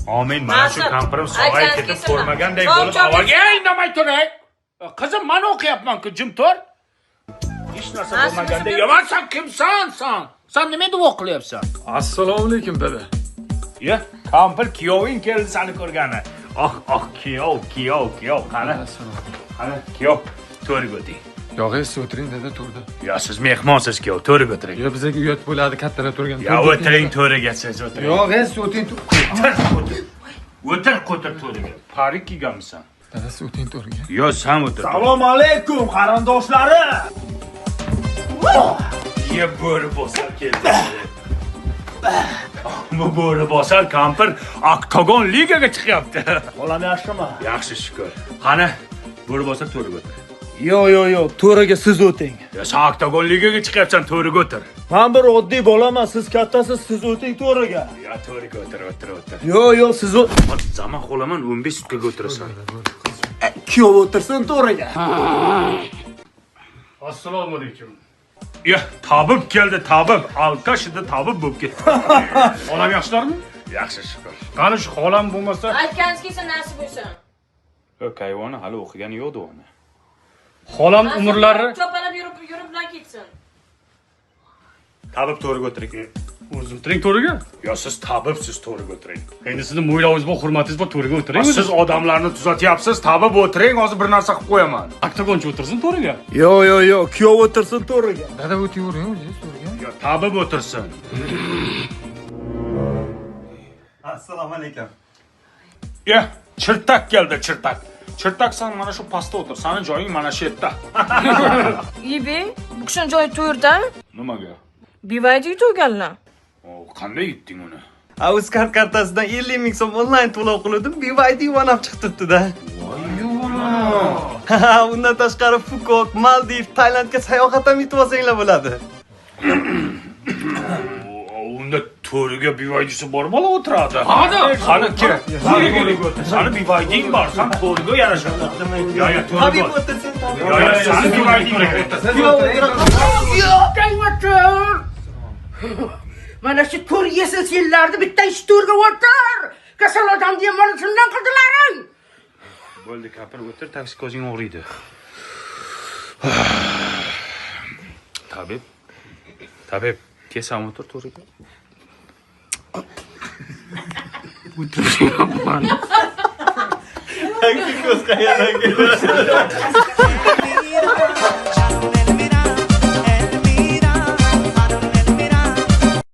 Amin. Mana shu Nasib. kampirim sog'ayib Aytsangiz ketib kelsinlar. ko'rmaganday Chop, bo'lib chop, avvalgi Ey, indamay turing. Qizim, man o'qiyapman-ku, jim tur. Hech narsa Nasib bo'lmaganday. bo'lsa- Yomon, sen kimsan san? Sen nima duo qilyapsan? Assalomu alaykum dada. Ya, kampir kuyoving keldi seni ko'rgani. Oh, oh, kuyov, kuyov, kuyov, qani? Qani, kuyov, to'riga o'ting. Yo'q, siz o'tiring dada to'rda. Yo, siz mehmonsiz kuyov, to'riga o'tiring. Yo, bizga uyat bo'ladi kattalar turgan. Ya o'tiring to'riga, siz o'tiring. Yo'q, siz o'tiring. O'tir, o'tir. O'tir, qo'tir to'riga. Parik kiyganmisan? Dada, siz o'tiring to'riga. Yo, sen o'tir. Assalomu alaykum qarindoshlarim. Ye bo'ri bosar keldi. Bu bo'ri bosar kampir oktagon ligaga chiqyapti. Xolam yaxshimi? Yaxshi shukur. Qani, bo'ri bosar to'riga o'tir. Yo'q, yo'q, yo'q, to'riga siz o'ting. Ya sen oktagon ligaga chiqyapsan, to'riga o'tir. Men bir oddiy bolaman, siz kattasiz, siz o'ting to'riga. Ya to'riga o'tir, o'tir, o'tir. Yo'q, yo'q, siz Zaman xo'laman 15 sutkaga o'tirasan. Kuyov o'tirsin to'riga. Assalomu alaykum. Ya tabib keldi, tabib. Alkashida tabib bo'lib ketdi. Xolam yaxshilarmi? Yaxshi shukur. Qani shu xolam bo'lmasa, Aytganingiz kelsin, nasib bo'lsin. Kayvoni hali o'qigani yo'q uni. xolam Nasib umrlari Chopalab yurib, yurib bilan ketsin. Tabib to'riga o'tiring. O'zim o'tiring to'riga. Yo siz tabibsiz, to'riga o'tiring. Endi sizni mo'ylovingiz bor, hurmatingiz bor, to'riga o'tiring. Siz odamlarni tuzatyapsiz, tabib o'tiring, hozir bir narsa qilib qo'yaman. Oktagonchi o'tirsin to'riga. Yo'q, yo'q, yo'q, kuyov o'tirsin to'riga. Dada o'tavering o'zingiz to'riga. Yo tabib o'tirsin. Assalomu alaykum. Ya, chirtak keldi, chirtak. Chirtak, sen mana shu pastda o'tir, sani joying mana shu yerda. Ibe, bu kishini joyi to'rda. Nimaga? BYD yutganlar. O, qanday yutding uni? Uzcard kartasidan 50 ming so'm onlayn to'lov qildim, BYD One up chiqibdi-da. Ha, undan tashqari Phuket, Maldiv, Tailandga sayohat ham yutib olsanglar bo'ladi. Unda to'riga BYD'si bor bola o'tiradi. Qani? Qani, kel. To'riga o'tir. Sani BYD'ing bor, sen to'riga yarashadi. Yo, yo, to'riga. Tabib o'tirsin, tabib. Yo, yo, sani BYD'ing bor. O'tir. Mana shu to'r yesin senlarni, bitta ish to'rga o'tir. Kasal odamni ham mana shundan qildilaring. Bo'ldi, kapir, o'tir, taksi ko'zing og'riydi. Tabib. Tabib, kelsam o'tir to'riga. O'tiryapman. Ko'z qayerdan keladi?